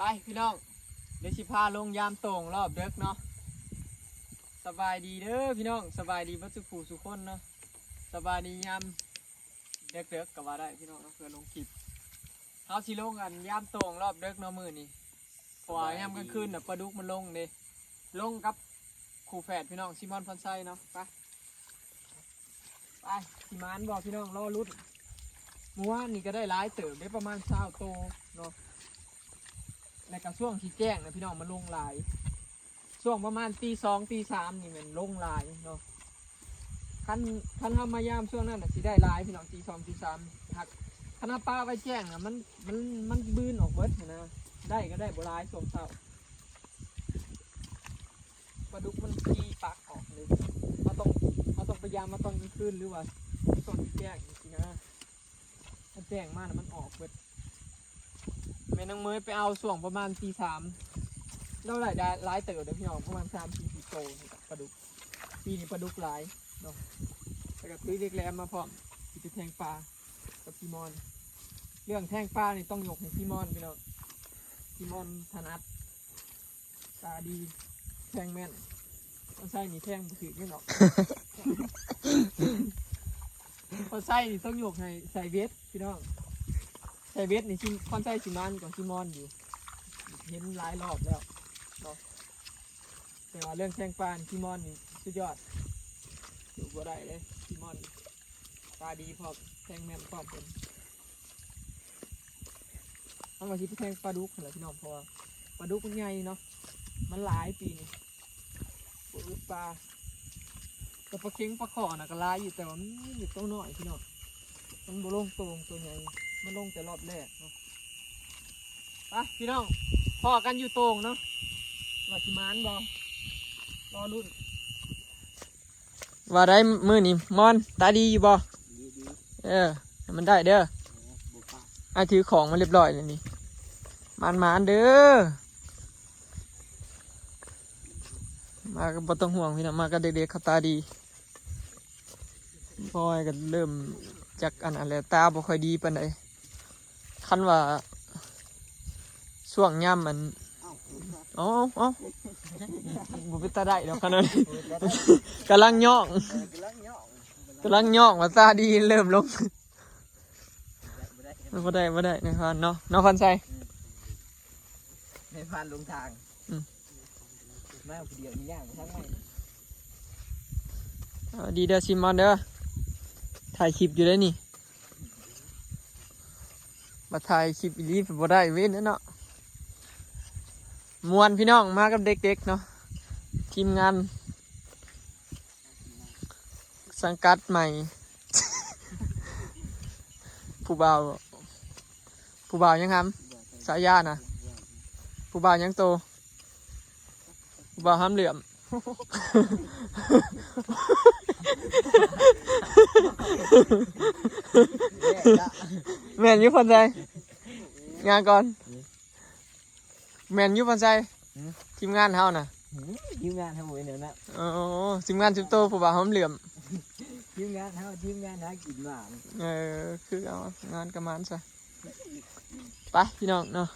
ໄປພີ່ນ້ອງ ດຽວຊິພາລົງຍາມໂຕ່ງລອບເດິກເນາະ. ສະບາຍດີເດີພີ່ນ້ອງ ສະບາຍດີເບິດສູ່ຜູ້ສູ່ຄົນເນາະ. ສະບາຍດີຍາມເດິກໆ ກໍວ່າໄດ້ພີ່ນ້ອງເນາະ ເພື່ອລົງຄລິບ. ເຮົາຊິລົງອັນຍາມໂຕ່ງລອບເດິກເນາະມື້ນີ້ ເພາະວ່າຍາມກາງຄືນນະປາດຸກມັນລົງເດ້. ລົງກັບຄູ່ແຝດພີ່ນ້ອງ ຊີມອນ ພອນໄຊເນາະ. ໄປ ໄປ ຊິໝານບໍ່ພີ່ນ້ອງ ລໍລຸ້ນ. ມື້ວານນີ້ກໍໄດ້ຫຼາຍເຕີບເດ້ ປະມານຊາວໂຕເນາະ ແລ້ວກໍຊ່ວງທີ່ແຈ້ງນະພີ່ນ້ອງ ມັນລົງຫຼາຍ. ຊ່ວງປະມານຕີສອງຕີສາມນີ້ແມ່ນລົງຫຼາຍເນາະ. ຄັນ ຄັນເຮົາມາຍາມຊ່ວງນັ້ນນະ ຊິໄດ້ຫຼາຍພີ່ນ້ອງ ຕີສອງຕີສາມ. ຫາກຄັນເຮົາປະໄວ້ແຈ້ງນະ ມັນ ມັນ ມັນບືນອອກເບິດຫັ້ນນະ ໄດ້ກໍໄດ້ບໍ່ຫຼາຍຊ່ວງເຊົ້າ. ປາດຸກມັນຈີ່ປາກອອກເລີຍ. ເຮົາຕ້ອງ ເຮົາຕ້ອງພະຍາຍາມມາຕອນກາງຄືນ ຫຼືວ່າຕອນແຈ້ງຊີ້ນະ. ຖ້າແຈ້ງມານະມັນອອກເບິດ. ແມ່ນາງເມຍໄປເອົາຊ່ວງປະມານຕີສາມ ລາວໄດ້ຫຼາຍເຕີບເດີພີ່ນ້ອງ ປະມານສາມສີ່ສິບໂຕນີ້ ປາດຸກ. ປີນີ້ປາດຸກຫຼາຍເນາະ ແລ້ວກໍຖືເຫຼັກແຫຼມມາພ້ອມ ຊິໄປແທງປາກັບຊີມອນ. ເລື່ອງແທງປານີ້ຕ້ອງຍົກໃຫ້ຊີມອນພີ່ນ້ອງ ຊີມອນຖະໜັດ ຕາດີ ແທງແມ່ນ. ພອນໄຊນີ້ແທງບໍ່ຖືກແມ່ນດອກ. ພອນໄຊນີ້ຕ້ອງຍົກໃຫ້ໄຊເວັດພີ່ນ້ອງ. ໄຊເວັດນີ້ຊິ ພອນໄຊຊິໝານກວ່າຊີມອນຢູ່ ເຫັນຫຼາຍລອບແລ້ວເນາະ. ແຕ່ວ່າເລື່ອງແທງປານີ້ຊີມອນນີ້ສຸດຍອດ ຢູ່ບໍ່ໄດ້ເລີຍຊີມອນ. ຕາດີພ້ອມ ແທງແມ່ນພ້ອມເພິ່ນ. ເຮົາວ່າຊິໄປແທງປາດຸກຫັ້ນແຫຼະພີ່ນ້ອງ ເພາະວ່າປາດຸກມັນໃຫຍ່ເນາະ ມັນຫຼາຍປີນີ້ ບໍ່ອຶດປາ. ແຕ່ປາເຄັງປາຄໍ່ນະກໍຫຼາຍຢູ່ ແຕ່ວ່າມັນມີໂຕນ້ອຍພີ່ນ້ອງ ມັນບໍ່ລົງໂຕ່ງໂຕໃຫຍ່ ມັນລົງແຕ່ລອບແລກເນາະ. ໄປພີ່ນ້ອງ ພໍ້ກັນຢູ່ໂຕ່ງເນາະ ວ່າຊິໝານບໍ່ ລໍລຸ້ນ. ວ່າໄດ້ມື້ນີ້ມອນ ຕາດີຢູ່ບໍ່? ດີ ດີ ເອີ ໃຫ້ມັນໄດ້ເດີ ເອີ ບໍ່ປະ. ອ້າຍຖືຂອງມາຮຽບຮ້ອຍແລ້ວນີ້ ໝານໆເດີ. ມາກໍບໍ່ຕ້ອງຫ່ວງພີ່ນ້ອງ ມາກັບເດັກໆ ເຂົາຕາດີ. ບອຍກໍເລີ່ມຈັກອັນນັ້ນແຫຼະ ຕາບໍ່ຄ່ອຍດີປານໃດ. ຄັນວ່າຊ່ວງຍາມມັນ ເອົ້າ ເອົ້າ ບໍ່ເປັນຕາໄດ້ດອກຂະໜາດ ກຳລັງຍ້ອງ ເອີ ກຳລັງຍ້ອງ ກຳລັງຍ້ອງວ່າຕາດີເລີ່ມລົງ. ບໍ່ໄດ້ ບໍ່ໄດ້ ບໍ່ໄດ້ ນາຍພານເນາະ ເນາະພານໄຊ ອືມ ນາຍພານຫຼົງທາງ ອືມ ມາຜູ້ດຽວນີ້ຍ່າງໄປທາງໃໝ່. ເອົາດີເດີຊີມອນເດີ ຖ່າຍຄລິບຢູ່ເດ້ນີ້. ມາຖ່າຍຄລິບອີ່ຫຼີບໍ່ໄດ້ເວັນເນາະ. ມ່ວນພີ່ນ້ອງ ມາກັບເດັກໆເນາະ ທີມງານສັງກັດໃໝ່. ຜູ້ບ່າວ ຜູ້ບ່າວຫຍັງຫຳ ສາຍານະ ຜູ້ບ່າວຫຍັງໂຕ ຜູ້ບ່າວຫຳເຫຼື້ອມ. ແມ່ນຢູ່ພອນໄຊ ຍ່າງກ່ອນ ແມ່ນຢູ່ພອນໄຊ ຫືມ ທີມງານເຮົານະ ຫືມ ທີມງານເຮົາເປັນແນວນັ້ນ. ໂອ້ ທີມງານສິບໂຕ ຜູ້ບ່າວຫອມເຫຼື້ອມ ທີມງານເຮົາ ທີມງານຫາກິນຫວານ. ເອີ ຄືເອົາ ງານກະມານຊະ. ໄປພີ່ນ້ອງເນາະ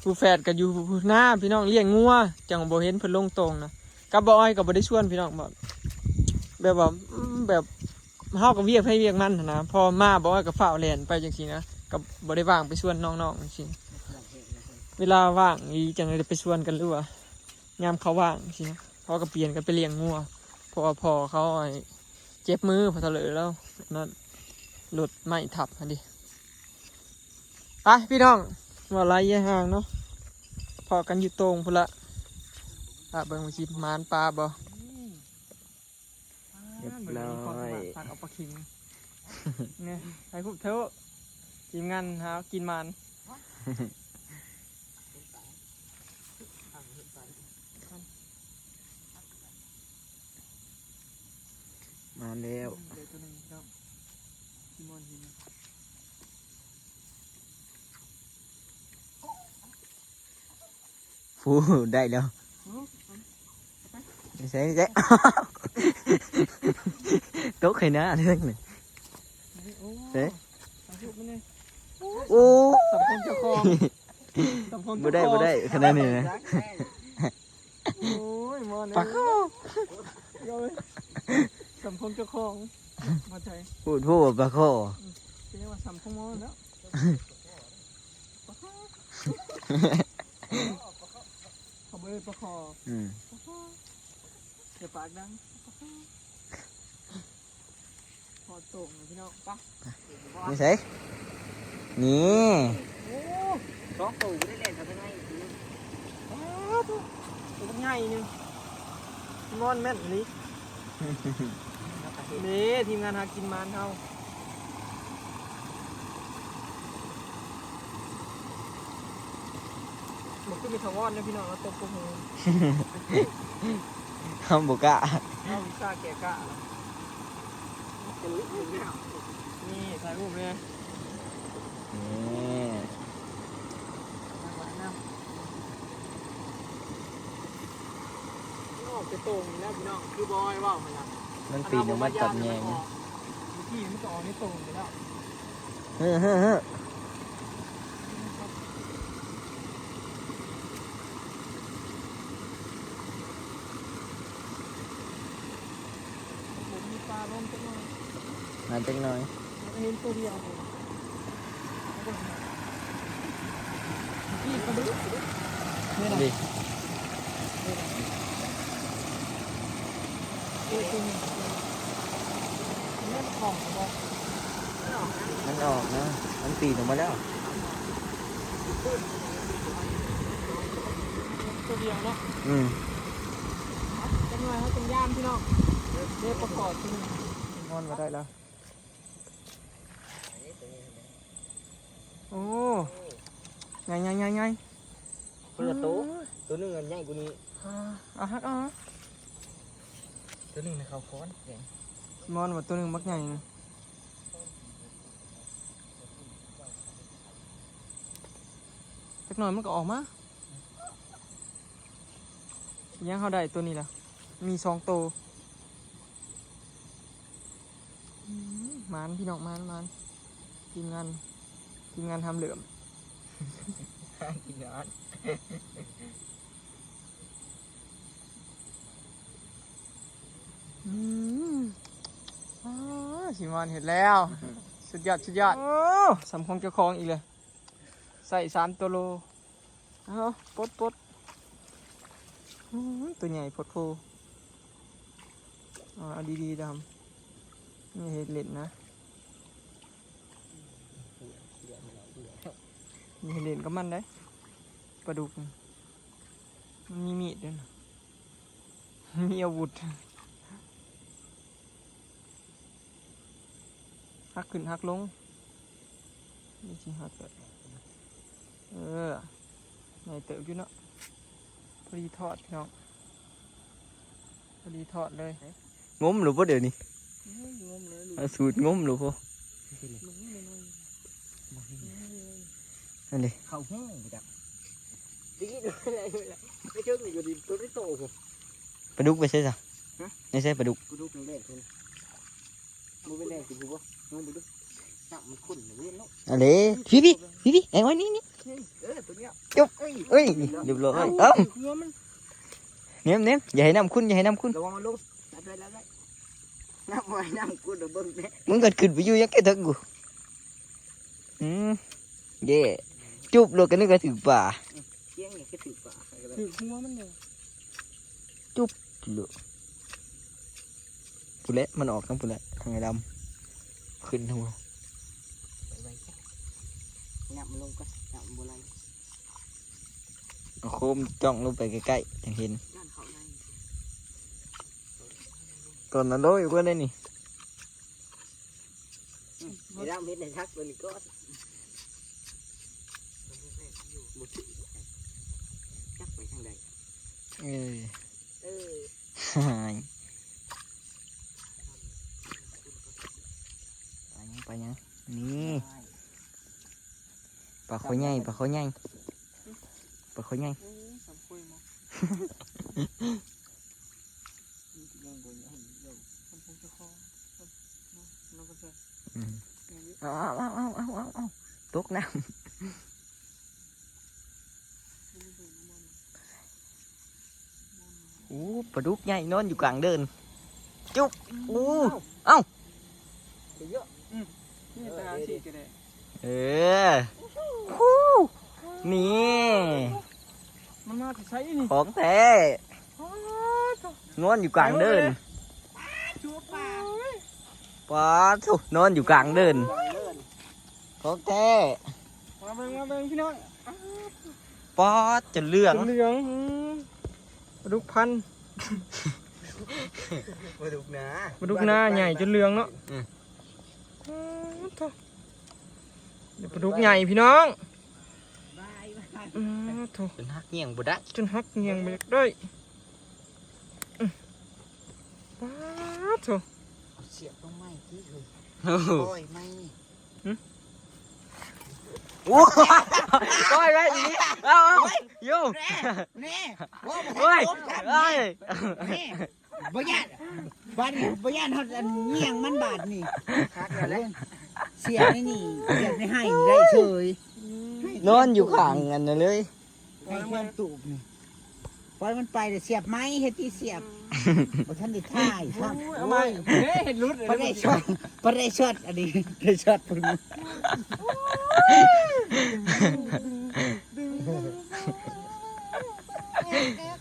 ຄູ່ແຝດກໍຢູ່ນາພີ່ນ້ອງ ລ້ຽງງົວ ຈັ່ງບໍ່ເຫັນເພິ່ນລົງໂຕ່ງນະ. ກັບບ່າວອ້ອຍກໍບໍ່ໄດ້ຊວນພີ່ນ້ອງ ແບບ ແບບວ່າ ອືມ ແບບເຮົາກໍວຽກໃຜວຽກມັນຫັ້ນນະ ພໍມາບ່າວອ້ອຍກໍຟ້າວແລ່ນໄປຈັ່ງຊີ້ນະ ກໍບໍ່ໄດ້ວ່າງໄປຊວນນ້ອງໆຈັ່ງຊີ້. ເວລາວ່າງອີ່ຫຍັງຈັ່ງໄດ້ໄປຊວນກັນ ຫຼືວ່າຍາມເຂົາວ່າງຊີ້ນະ ເຮົາກໍປ່ຽນກັນໄປລ້ຽງງົວ ເພາະວ່າພໍ່ເຂົາ ເຈັບມື ພໍ່ເຖົ້າເລີ້ຍແລ້ວນັ້ນ ລົດໄມ້ທັບຫັ້ນເດ. ໄປພີ່ນ້ອງ ເວົ້າຫຼາຍຢ່າຫ່າງເນາະ ພໍ້ກັນຢູ່ໂຕ່ງພຸ້ນລະ. ຖ້າເບິ່ງວ່າຊິໝານປາບໍ່. ຮຽບຮ້ອຍ ຕັກເອົາປາເຄັງ ນີ້ ຖ່າຍຮູບເຖົ້າ ທີມງານຫາກິນໝານ. ມາແລ້ວ ອືມ ໄດ້ຕົວໜຶ່ງພີ່ນ້ອງ ທີ່ມ່ອນເຫັນ. ໂອ້ ໄດ້ແລ້ວ ອືມ ໃສ່ ໃສ່ ຕົກໃຫ້ໜ້າເລີຍນີ້. ໂອ້ ເດ້ ຖ່າຍຮູບມາແດ່. ໂອ້ ສັງຄົມເຈົ້າຂອງ. สำพงษ์ บ่ได้ เจ้าของ บ่ได้ ขนาดนี้นะ โอ้ย มอน ปลาคอ เอ้ย สำพงษ์เจ้าของ มาใช้ พูด พูดว่าปลาคอ เรียกว่าสำพงษ์มอนแล้ว ปลาคอ เขาบ่ได้ปลาคอ อืม ปลาคอ อย่าปากดัง ปลาคอ พอโต่งเลยพี่น้อง ไป อยู่ไส นี่ โอ้ สองโตบ่ได้แล่นเข้าไปใน อ้าว โตบักใหญ่หนึ่ง นอนแม่นอีหลี นี่ ทีมงานหากินมานเฮา บ่คือมีทวารเด้อพี่น้อง เราตกกระหู เฮาบ่กล้า เฮาบ่กล้าแก่กล้าแล้ว นี่ ถ่ายรูปเลย นี่ ออกแต่โต่งนี่แหละพี่น้อง คือบอยเว้าหั่นล่ะ มันปีนออกมาตัดแยง เมื่อกี้มันก็ออกในโต่งไปแล้ว เฮ้อ เฮ้อ เฮ้อ ผมมีปลาลงจักหน่อย มาจักหน่อย เห็นตัวเดียว นี่ปลาดุก นี่นะ ดิ นี่นะ นี่ตัวนี้ มันออกบ่ มันออกนะ มันปีนออกมาแล้ว ตัวเดียวเนาะ อืม จักหน่อยเฮาจั่งย่านพี่น้อง เด้อปลาขอดตัวหนึ่ง นอนบ่ได้แล้ว โอ้ ใหญ่ๆๆๆ คนละโต โอ้ย ตัวหนึ่งอันใหญ่กว่านี้ อ่า เอาหักเอา ตัวหนึ่งนะเขาค้อนแข็ง มอนว่าตัวหนึ่งบักใหญ่นะ จักหน่อยมันก็ออกมา ยังเฮาได้ตัวนี้ล่ะ มีสองโต อืม หมานพี่น้อง หมาน หมาน ทีมงาน ทีมงานทำเหลือม กินร้อน อืม อ้า ชิมอนเห็นแล้ว สุดยอด สุดยอด โอ้ สำของเจ้าของอีกเลย ใส่สามตัวโล เอา ปลด ปลด อืม ตัวใหญ่โพดโพ เอา เอาดีๆ ดำ อย่าเฮ็ดเล่นนะ อย่าเฮ็ดเล่นกับมันได้ ปลาดุก มันมีมีดด้วยนะ มีอาวุธ หักขึ้นหักลง นี่สิหักแบบ เออ ใหญ่เติบอยู่เนาะ พอดีทอดพี่น้อง พอดีทอดเลย งมหรือบ่เดี๋ยวนี้ เฮ้ย งมเลยลูก เอาสูตรงมหรือบ่ บ่เห็นเลย บ่เห็นเลย นั่นดิ เข้าหูไปจัก ได้ยินอะไรล่ะ ไม่เชิงนี่ก็ดี ตัวนี้โต ปลาดุกไปใส่ซะ ฮะ ไม่ใช่ปลาดุก ปลาดุกแดงๆ ตัวนี้ บ่แม่นแดงสิบ่ ลองเบิ่งดู น้ำมันขุ่นเว้ยเนาะ อันนี้ พี่ๆ พี่ๆ ไอ้ไว้นี่ นี่ นี่ เออ ตัวเนี้ย จุ๊บ เอ้ย เอ้ย เรียบร้อย เอ้า หัวมัน เนม เนม อย่าให้น้ำขุ่น อย่าให้น้ำขุ่น ระวังมันลง ได้ ได้ ได้ น้ำไว้ น้ำขุ่น เดี๋ยวเบิ่งแน่ มึงก็ขึ้นไปอยู่ยังแกเถิงกู อืม เย่ จุ๊บโลดก็นึกว่าถืกปลา เกี้ยงนี่คือถืกปลา ถืกหัวมันเนี่ย จุ๊บโลด พุ้นแหละ มันออกทางพุ้นแหละ ทางไอ้ดำ ขึ้นหัว ไปไว้จ้ะ งับมันลงก่อน งับมันบ่ไหล เอาโคมจ้องลงไปใกล้ๆ จั่งเห็น ย่านเขาใน ตอนนั้นโลอยู่ก็ได้นี่ ไอ้ดำเฮ็ดให้ทักตัวนี้ก่อน บ่ถืก จักไปทางใด เออ เออ หาย ไปยัง ไปยัง นี่ ปลาคอใหญ่ ปลาคอใหญ่ ปลาคอใหญ่ เออ สำคัญเนาะ อืม เอา เอา ตกน้ำ เออ ປາດຸກໃຫຍ່ນອນຢູ່ກາງເດີ່ນ ຈຸກ ອູ ເອົ້າ ເອີ ນີ້ ມັນມາແຕ່ໃສນີ້ ຂອງແທ້ ນອນຢູ່ກາງເດີ່ນ ປາໂທ້ ນອນຢູ່ກາງເດີ່ນ ຂອງແທ້ ມາເບິ່ງ ມາເບິ່ງພີ່ນ້ອງ ປາດ ຈົນເຫຼືອງ ຈົນເຫຼືອງ ອືມ ປາດຸກພັນ ປາດຸກນາ ປາດຸກນາໃຫຍ່ຈົນເຫຼືອງເນາະ ອືມ ປາດໂທ້ ປາດຸກໃຫຍ່ພີ່ນ້ອງ ປາດໂທ້ ຈົນຫັກງຽງບໍ່ໄດ້ ຈົນຫັກງຽງບໍ່ຢາກໄດ້ ອືມ ປາດໂທ້ ເອົາສຽບລົງໄມ້ຕິເຮີ້ຍ ໂອ້ໂຫ ປ່ອຍໄມ້ ຫຶ ໂອ້ຍ ໄວ້ອີ່ຫຼີ ເອົາ ເອົາ ໂອ້ຍ ຢູ່ ແນ່ ແນ່ ໂອ້ຍ ໂອ້ຍ ນີ້ ບໍ່ຢ້ານ ບາດນີ້ບໍ່ຢ້ານຮອດອັນງຽງມັນບາດນີ້ ຄັກແລ້ວແຫຼະ ສຽບໃນນີ້ ສຽບໃນໄຮ່ໄດ້ເສີຍ ນອນຢູ່ຂ້າງອັນນັ້ນເລີຍ ໃຫ້ເພື່ອນຕູບນີ້ ປ່ອຍມັນໄປແລ້ວສຽບໄມ້ ເຮັດທີ່ສຽບ ບໍ່ທັນໄດ້ຖ່າຍຊ້ຳ ໂອ້ຍ ເອົາມາ ໂອ້ຍ ເຮັດຫຼຸດ ບໍ່ໄດ້ຊັອດ ບໍ່ໄດ້ຊັອດ ອັນນີ້ໄດ້ຊັອດພຸ້ນ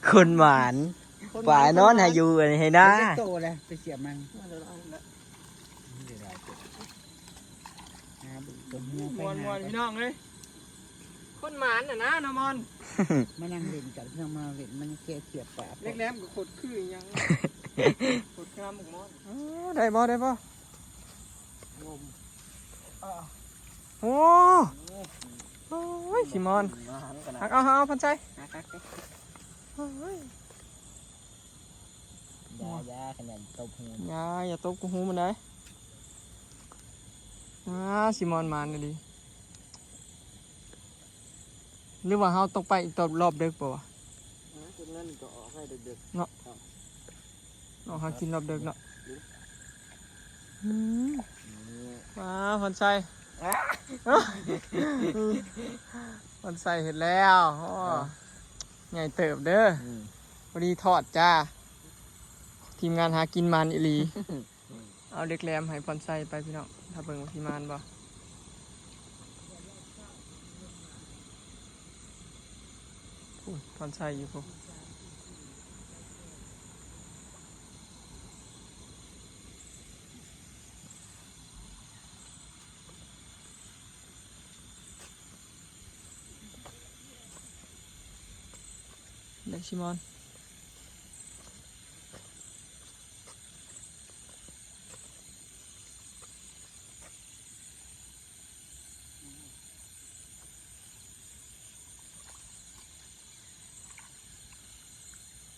ຄົນໝານ ປານອນໃຫ້ຢູ່ໃຫ້ນາ ເຮັດໂຕແລ້ວ ໄປສຽບມັນ ຫາເບິ່ງຕົວເຮືອໄປ ມ່ວນໆ ຫາ ພີ່ນ້ອງເອີຍ ຄົນໝານນະນາ ນ້ອງມອນ ມານັ່ງຫຼິ້ນກັນ ເພື່ອມາຫຼິ້ນ ມັນແກ່ສຽບປາ ເລັກແຫຼມກໍຂົດຄືອີ່ຫຍັງ ຂົດຄືໝາກມ່ວນ ອໍ ໄດ້ບໍ່ ໄດ້ບໍ່ ໂອ້ ໂອ້ຍ ຊິມອນ ມາຫາກັນນະ ຫັກເອົາ ຫັກເອົາ ພັນໄຊ ຫັກໆ ໂອ້ຍ ຢ່າ ຢ່າ ຂະຫຍັນຕົບຫູ ຢ່າ ຢ່າຕົບກູຫູມັນໄດ໋ ອາ ຊິມອນໝານອີ່ຫຼີ ຫຼືວ່າເຮົາຕ້ອງໄປອີກຕອນ ລອບເດິກບໍ່ວະ ເອີ ຈຸດນັ້ນກໍອອກໃຫ້ເດິກໆ ເນາະ ເນາະ ຫາກິນລອບເດິກເນາະ ອືມ ມາ ພອນໄຊ ພອນໄຊເຮັດແລ້ວ ໂອ້ ໃຫຍ່ເຕີບເດີ ອືມ ພໍດີທອດຈ້າ ທີມງານຫາກິນໝານອີ່ຫຼີ ເອົາເຫຼັກແຫຼມໃຫ້ພອນໄຊໄປພີ່ນ້ອງ ຖ້າເບິ່ງວ່າຊິໝານບໍ່ ພຸ້ນ ພອນໄຊຢູ່ພຸ້ນ ໄດ້ຊິມອນ.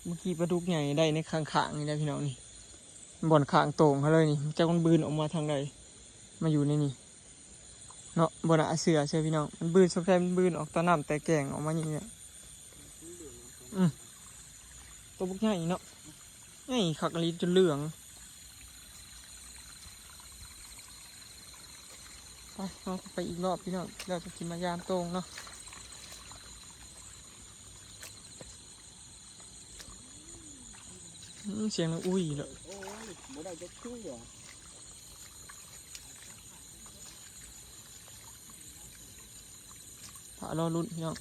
ເມື່ອກີ້ປາດຸກໃຫຍ່ໄດ້ໃນຂ້າງໆນີ້ແຫຼະພີ່ນ້ອງນີ້ ບ່ອນຂ້າງໂຕ່ງເຮົາເລີຍນີ້ ຈັກມັນບືນອອກມາທາງໃດ ມາຢູ່ໃນນີ້ເນາະ ບໍ່ໜ້າເຊື່ອເຊີພີ່ນ້ອງ ມັນບືນ ສົງໄສມັນບືນອອກຕານ້ຳແຕກແກ້ງອອກມານີ້ແຫຼະ ອືມ ໂຕບັກໃຫຍ່ເນາະ ໃຫຍ່ຄັກອີ່ຫຼີ ຈົນເຫຼືອງ. ໄປ ເຮົາໄປອີກລອບພີ່ນ້ອງ ແລ້ວກໍຊິມາຢາມໂຕ່ງເນາະ ອືມ ສຽງນາງອຸ້ຍເນາະ ໂອ້ຍ ບໍ່ໄດ້ຈັກເທື່ອ. ຖ້າລໍລຸ້ນພີ່ນ້ອງ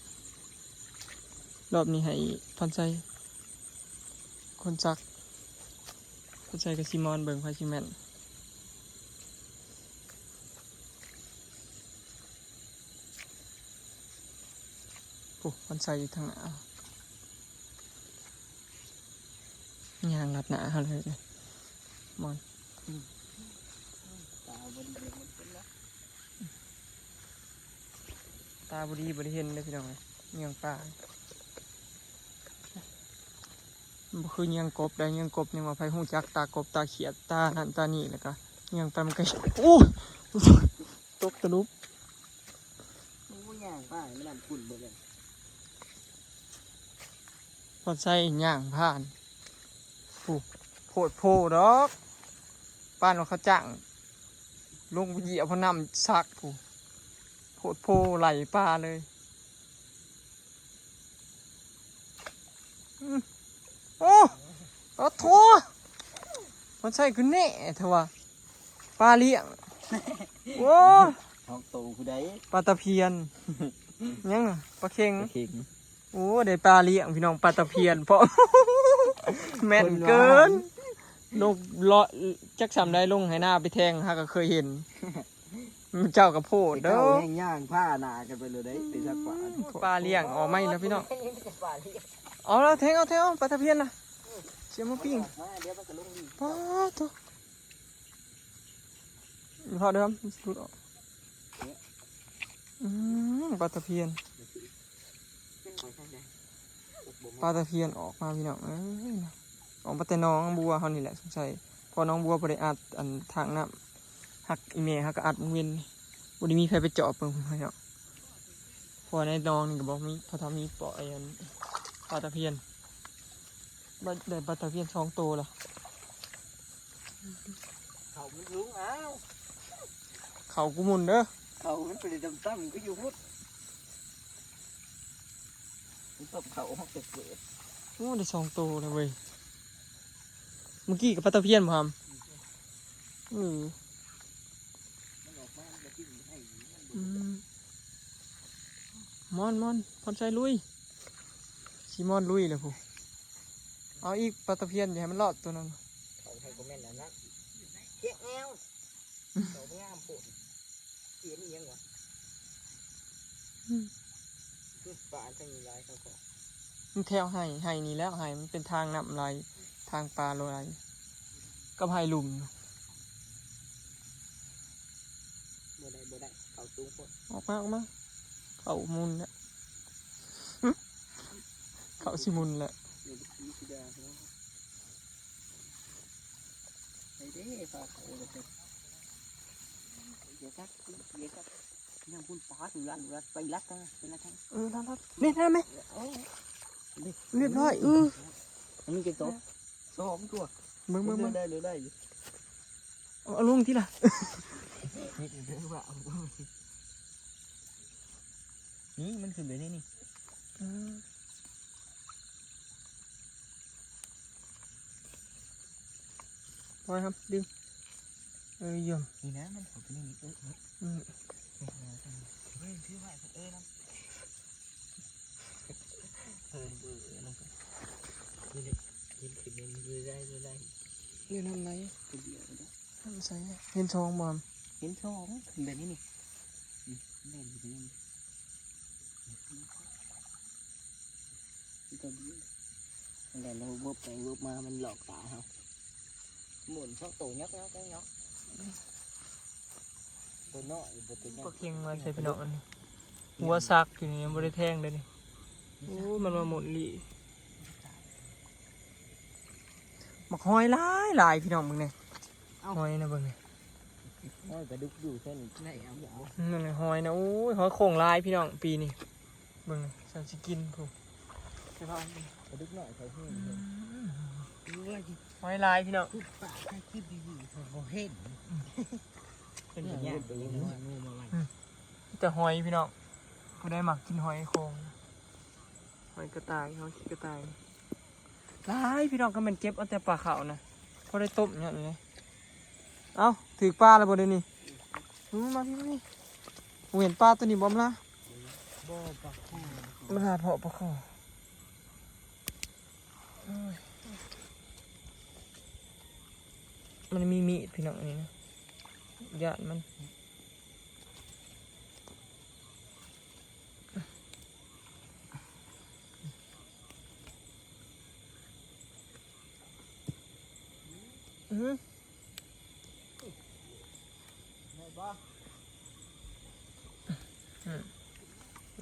ລອບນີ້ໃຫ້ພອນໄຊຄົນສັກ ພອນໄຊກັບຊີມອນ ເບິ່ງໃຜຊິແມ່ນ. ໂອ້ ພອນໄຊຢູ່ທາງໜ້າ ຍ່າງລັດໜ້າເຮົາເລີຍ ມອນ ຕາບໍ່ດີ ມັນເປັນນະ ຕາບໍ່ດີ ບໍ່ໄດ້ເຫັນເດີພີ່ນ້ອງເອີຍ ຍ່າງປ່າ ມັນບໍ່ຄືຍ່າງກົບໃດ ຍ່າງກົບຍັງວ່າໃຜຮູ້ຈັກຕາກົບ ຕາຂຽດ ຕານັ້ນຕານີ້ ແລ້ວກະຍ່າງໄປມັນກະ ໂອ້ ຕົກຕະຫຼຸບ ໂອ້ ຍ່າງໄປແມ່ນນ້ຳຂຸ້ນເບິດເລີຍ. ພອນໄຊຍ່າງຜ່ານ ໂອ້ ໂພດໂພດອກ ປານວ່າເຂົາຈ້າງລົງໄປຢຽບເອົານ້ຳສັກພຸ້ນ ໂພດໂພໄຫຼປ່າເລີຍ ອືມ ໂອ້ ໂອ້ໂถ ມັນໃສ່ຄືແນ່ແທ້ວ່າ ປາລ້ຽງ ໂອ້ ທ້ອງໂຕຜູ້ໃດ ປາຕະພຽນ ຫຍັງນະ ປາເຂັງ ປາເຂັງ ໂອ້ ໄດ້ປາລ້ຽງພີ່ນ້ອງ ປາຕະພຽນພ້ອມ ແມ່ນເກີນ ລົງເລາະຈັກສ່ຳໃດ ລົງໄຫນາໄປແທງ ຫາກໍເຄີຍເຫັນ ເຈົ້າກໍໂພດເດີ ເຈົ້າແຮ່ງຍ່າງພາໜ້າກັນໄປເລີຍເດ້ ໄປສັກປາ ປາລ້ຽງອອກມາອີກແລ້ວພີ່ນ້ອງ ເອົາລະ ແທງເອົາ ແທງເອົາ ປາຕະພຽນນະ ຊິເອົາມາປີ້ງ ປາໂທ້ ເພາະເດີ ມັນຊິຫຼຸດອອກ ອືມ ປາຕະພຽນ ປາຕະພຽນອອກມາພີ່ນ້ອງເອີຍ ອອກມາແຕ່ໜອງບົວເຮົານີ້ແຫຼະ ສົງໄສ ເພາະໜອງບົວບໍ່ໄດ້ອັດອັນທາງນ້ຳ ຮັກອີແມ່ເຮົາກໍອັດມື້ເວັນນີ້ ບໍ່ໄດ້ມີໃຜໄປຈອບເບິ່ງພີ່ນ້ອງ ເພາະວ່າໃນໜອງນີ້ກໍບໍ່ມີ ເພາະຖ້າມີປອກໄອ້ອັນ ປາຕະພຽນ ໄດ້ປາຕະພຽນສອງໂຕລະ ເຂົາມັນສູງ ອ້າວ ເຂົາກູໝຸ່ນເດີ ເຂົາມັນໄປໄດ້ຕ່ຳໆ ຄືຢູ່ພຸ້ນ ມັນຕົບເຂົາຮອກແຕ່ເກີດ ໂອ້ ໄດ້ສອງໂຕແລ້ວເວີຍ ມື້ກີ້ກໍປາຕະພຽນບໍ່ຫຳ ເອີ ມັນອອກມາມັນກໍກິນໄດ້ຢູ່ ມັນບໍ່ ອືມ ມ່ອນ ມ່ອນ ພອນໄຊລຸຍ ຊິມ່ອນລຸຍແລ້ວພຸ້ນ ເອົາອີກ ປາຕະພຽນ ຢ່າໃຫ້ມັນລອດຕົວນັ້ນ ເຂົາໃຫ້ຄອມເມັນອັນນັ້ນ ເພຍກແອວ ເຂົາງາມໂພດ ເຫັນອີຫຍັງວະ ອືມ ປາທາງນີ້ຫຼາຍ ເຂົາກໍ ມັນແຖວໄຮ່ ໄຮ່ນີ້ແຫຼະ ໄຮ່ມັນເປັນທາງນ້ຳໄຫຼ ທາງປາໄຫຼ ກັບໄຮ່ລຸ່ມ ບໍ່ໄດ້ ບໍ່ໄດ້ ເຂົາສູງໂພດ ອອກມາ ອອກມາ ເຂົາໝຸ່ນແຫຼະ ເຂົາຊິໝຸ່ນແຫຼະ ໄປເດ້ ພາເຂົາເດີ ຢ່າຈັບ ຢ່າຈັບ ຍັງພຸ້ນ ປາດ ລັດ ລັດ ໄປລັດທາງ ໄປລັດທາງ ເອີ ລັດ ລັດ ນີ້ ນັ້ນແມ່ ໂອ້ຍ ລຽບຮ້ອຍ ເອີ ອັນນີ້ຈັກໂຕ ສອງຕົວ ເບິ່ງ ເບິ່ງ ເບິ່ງ ໄດ້ ໄດ້ ໄດ້ຢູ່ ເອົາ ເອົາລົງຕິລະ ນີ້ ມັນຂຶ້ນໄປນີ້ ນີ້ ອືມ ປອຍຫຳ ດຶງ ເອີ ຢ້ຽມ ນີ້ນະ ມັນເຂົ້າໄປໃນນີ້ ເອີ ເອີ ອືມ ເອີ ຖືໄວ້ ເອີ ນຳ ເອີ ເອີ ເອີ ນີ້ແຫຼະ ກິນຂຶ້ນເລື້ອຍໆ ເລື້ອຍໆ ນີ້ນຳໄຫຼ ເຫັນສອງບໍ່? ເຫັນສອງ ຂຶ້ນແບບນີ້ນີ້ ອືມ ແມ່ນຢູ່ນີ້ ມັນກໍດີ ແລ້ວເວີບໄປເວີບມາ ມັນຫຼອກຕາເຮົາ ໝູນສອງໂຕ ຍອກໆ ໂຕນ້ອຍບໍ່ ໂຕໃຫຍ່ ປາເຂັງມາໃສ່ພີ່ນ້ອງ ອັນນີ້ ຫົວສັກຢູ່ນີ້ ຍັງບໍ່ໄດ້ແທງເດ້ນີ້ ໂອ້ ມັນມາໝູນຫຼີ່ ບັກຫອຍຫຼາຍໆ ພີ່ນ້ອງເບິ່ງແດ່ ເອົ້າ ຫອຍນະເບິ່ງນີ້ ໂອ້ຍ ປາດຸກຢູ່ເຊິ່ງ ນັ້ນແຫຼະ ຫອຍນະ ໂອ້ຍ ຫອຍໂຂ່ງຫຼາຍພີ່ນ້ອງ ປີນີ້ ເບິ່ງນີ້ ສັນຊິກິນພຸ້ນ ປາດຸກນ້ອຍເຂົາຫູ ອືມ ໂອ້ຍ ຫອຍຫຼາຍພີ່ນ້ອງ ປາກໃຫ້ຄລິບດີໆ ເຂົາບໍ່ເຫັນ ເພິ່ນກໍຍ່າງ ອືມ ມີແຕ່ຫອຍພີ່ນ້ອງ ຜູ້ໃດມັກກິນຫອຍໂຂ່ງ ຫອຍກະຕ່າຍ ຫອຍຂີ້ກະຕ່າຍ ຫຼາຍພີ່ນ້ອງ ຄັນແມ່ນເກັບເອົາແຕ່ປາຂາວນະ ພໍໄດ້ຕົ້ມຫຍັງນີ້ ເອົ້າ ຖືກປາແລ້ວບໍ່ດຽວນີ້? ອືມ ມາພີ່ ມາພີ່ ບໍ່ເຫັນປາຕົວນີ້ບໍ່ ມາລາ ບໍ່ ປາຄໍ່ ມາລາເພາະປາຄໍ່ ໂອ້ຍ ມັນມີມີດພີ່ນ້ອງ ອັນນີ້ນະ ຢ້ານມັນ. ອື ອືມ ປາ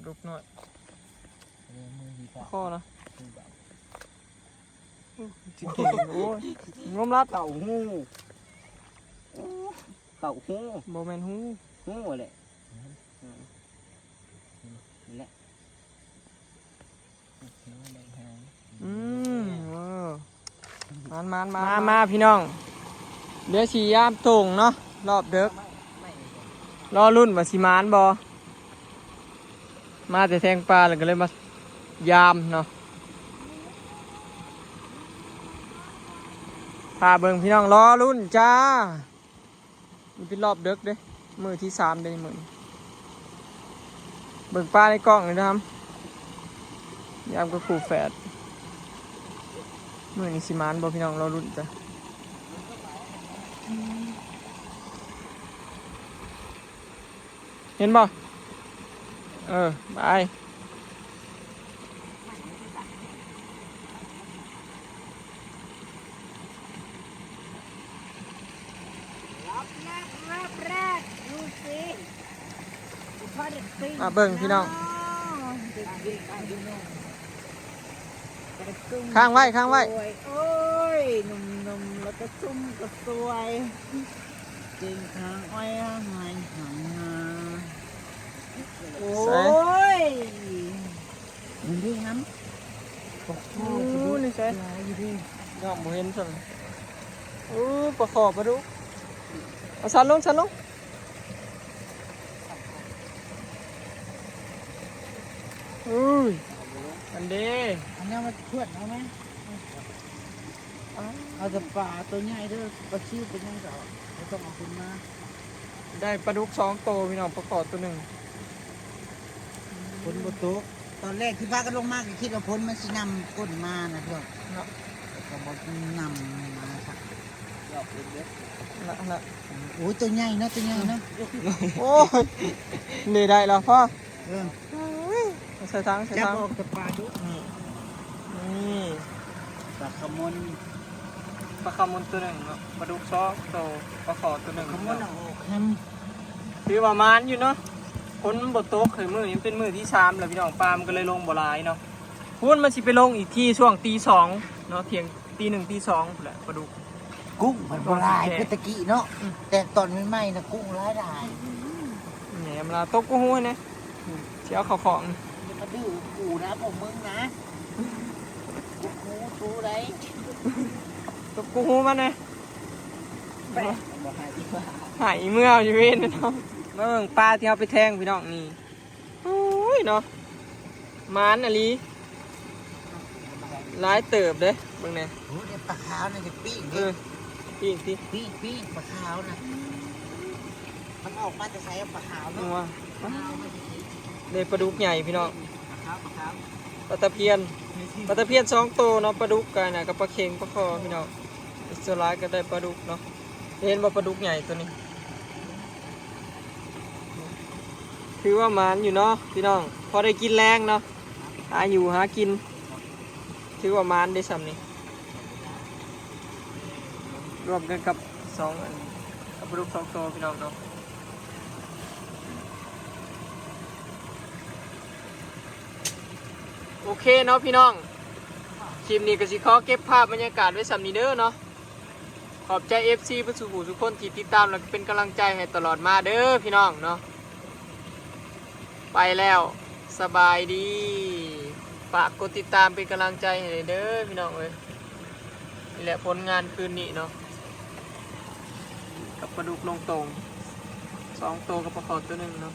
ດຸກນ້ອຍ ເອີ ມືທີ່ປາກ ຄໍນະ ມືບາດ ອືມ ຈິງໆ ໂອ້ຍ ງົມລັດ ເຕົ້າຫູ ເຕົ້າຫູ ບໍ່ແມ່ນຫູ ຫູແຫຼະ ອືມ ນີ້ແຫຼະ ອືມ ເອີ ມາ ມາ ມາ ມາ ພີ່ນ້ອງ ເດີ ຊິຢາມໂຕ່ງເນາະ ຮອບເດິກ ລໍລຸ້ນວ່າຊິໝານບໍ່ ມາແຕ່ແທງປ່າ ແລ້ວກໍເລີຍມາຢາມເນາະ ອ ຖ້າເບິ່ງພີ່ນ້ອງ ລໍລຸ້ນຈ້າ. ນີ້ເປັນຮອບເດິກເດ້ ມື້ທີສາມເດ້ມື້ນີ້. ເບິ່ງປາໃນກ້ອງນີ້ນະ ຍາມກັບຄູ່ແຝດ. ມື້ນີ້ຊິໝານບໍ່ພີ່ນ້ອງ ລໍລຸ້ນຈ້າ. ເຫັນບໍ່? ເອີ ບາຍ. ມາເບິ່ງພີ່ນ້ອງ ຄ້າງໄວ້ ຄ້າງໄວ້. ໂອ້ຍ ໜຸ່ມໆ ແລ້ວກໍຊຸ່ມກໍສວຍ ເກັ່ງທາງອ້ອຍຫາຍຫາຍຫາ. ໂອ້ຍ ມັນດີນຳ. ໂອ້ ນີ້ໃສ ຫຼາຍຢູ່ເດ້ ນ້ອງບໍ່ເຫັນຊ້ຳ. ໂອ້ ປາຂໍ ປາດຸກ. ເອົາສັນລົງ ສັນລົງ. ເອີຍ ອັນເດ້ ອັນນັ້ນມາທວດເອົາໄໝ? ເອົາແຕ່ປາໂຕໃຫຍ່ເດີ ປາຊິວເປັນຫຍັງກໍບໍ່ຕ້ອງເອົາຂຶ້ນມາ. ໄດ້ປາດຸກສອງໂຕພີ່ນ້ອງ ປາຂໍໂຕໜຶ່ງ. ຝົນບໍ່ຕົກ ຕອນແລກທີ່ພາກັນລົງມາກໍຄິດວ່າຝົນມັນຊິນຳກົ້ນມານະພວກເນາະ ແຕ່ກໍບໍ່ນຳມາຄັກ. ລະ ລະ ໂອ້ຍ ໂຕໃຫຍ່ເນາະ ໂຕໃຫຍ່ເນາະ. ໂອ້ຍ ນີ້ໄດ້ແລ້ວພໍ່. ເອີ ໃສ່ຖັງ ໃສ່ຖັງ. ຈັບອອກແຕ່ປາດຸກ ນີ້ ນີ້ ປາຂະມົນ ປາຂະມົນໂຕໜຶ່ງເນາະ ປາດຸກສອງໂຕ ປາຂໍໂຕໜຶ່ງ. ຂະມົນເອົາອອກຫັ້ນ ຖືວ່າໝານຢູ່ເນາະ. ຝົນບໍ່ຕົກເຮີຍ ມື້ນີ້ເປັນມື້ທີສາມແລ້ວພີ່ນ້ອງ ປາມັນກໍເລີຍລົງບໍ່ຫຼາຍເນາະ. ພຸ້ນມັນຊິໄປລົງອີກທີຊ່ວງຕີສອງເນາະ ທ່ຽງ ຕີໜຶ່ງ ຕີສອງພຸ້ນແຫຼະ ປາດຸກ. ກຸ້ງມັນບໍ່ຫຼາຍຄືແຕ່ກີ້ເນາະ ອືມ ແຕ່ຕອນໃໝ່ໆນະກຸ້ງຫຼາຍໆ. ແໜມລະ ຕົບກູ່ຫູແດ່ ຊິເອົາເຂົ້າຂອງ. ຢ່າມາດື້ກູນະພວກມຶງນະ ກຸ້ງຫູຕູໃດ ຕົບກູ່ຫູມັນແດ່. ແປະ ບໍ່ໃຫ້ ໃຫ້ເມືອຢູ່ເວນເນາະ. ມາເບິ່ງປາທີ່ເຮົາໄປແທງພີ່ນ້ອງນີ້. ໂອ້ຍເນາະ ໝານອີ່ຫຼີ ຫຼາຍເຕີບເດ້ ເບິ່ງແດ່. ໂອ້ ໄດ້ປາຂາວນະ ຈະປີ້ງເດ້. ເອີ ປີ້ງຕິ ປີ້ງ ປີ້ງປາຂາວນະ. ມັນອອກມາແຕ່ໃສ ປາຂາວເນາະ? ປາຂາວມາແຕ່ໃສ? ໄດ້ປາດຸກໃຫຍ່ພີ່ນ້ອງ ປາຂາວ ປາຂາວ ປາຕະພຽນ ປາຕະພຽນສອງໂຕເນາະ. ປາດຸກກັນນະ ກັບປາເຂັງ ປາຄໍພີ່ນ້ອງ. ສ່ວນຫຼາຍກໍໄດ້ປາດຸກເນາະ. ເຫັນບໍ່ ປາດຸກໃຫຍ່ໂຕນີ້ ຖືວ່າໝານຢູ່ເນາະພີ່ນ້ອງ ພໍໄດ້ກິນແລງເນາະ ຫາຢູ່ຫາກິນ ຖືວ່າໝານເດ້ຊ່ຳນີ້ ລວມກັນກັບສອງອັນ ກັບປາດຸກສອງໂຕພີ່ນ້ອງເນາະ. ໂອເຄເນາະພີ່ນ້ອງ ຄລິບນີ້ກໍຊິຂໍເກັບພາບບັນຍາກາດໄວ້ຊ່ຳນີ້ເດີເນາະ. ຂອບໃຈເອັຟຊີເບິດສູ່ຜູ້ສູ່ຄົນທີ່ຕິດຕາມ ແລະ ເປັນກຳລັງໃຈໃຫ້ຕະຫຼອດມາເດີພີ່ນ້ອງເນາະ. ໄປແລ້ວ ສະບາຍດີ. ຝາກກົດຕິດຕາມເປັນກຳລັງໃຈໃຫ້ເດີພີ່ນ້ອງເອີຍ. ນີ້ແຫຼະຜົນງານຄືນນີ້ເນາະ ກັບປາດຸກລົງໂຕ່ງສອງໂຕ ກັບປາຄໍໂຕໜຶ່ງເນາະ.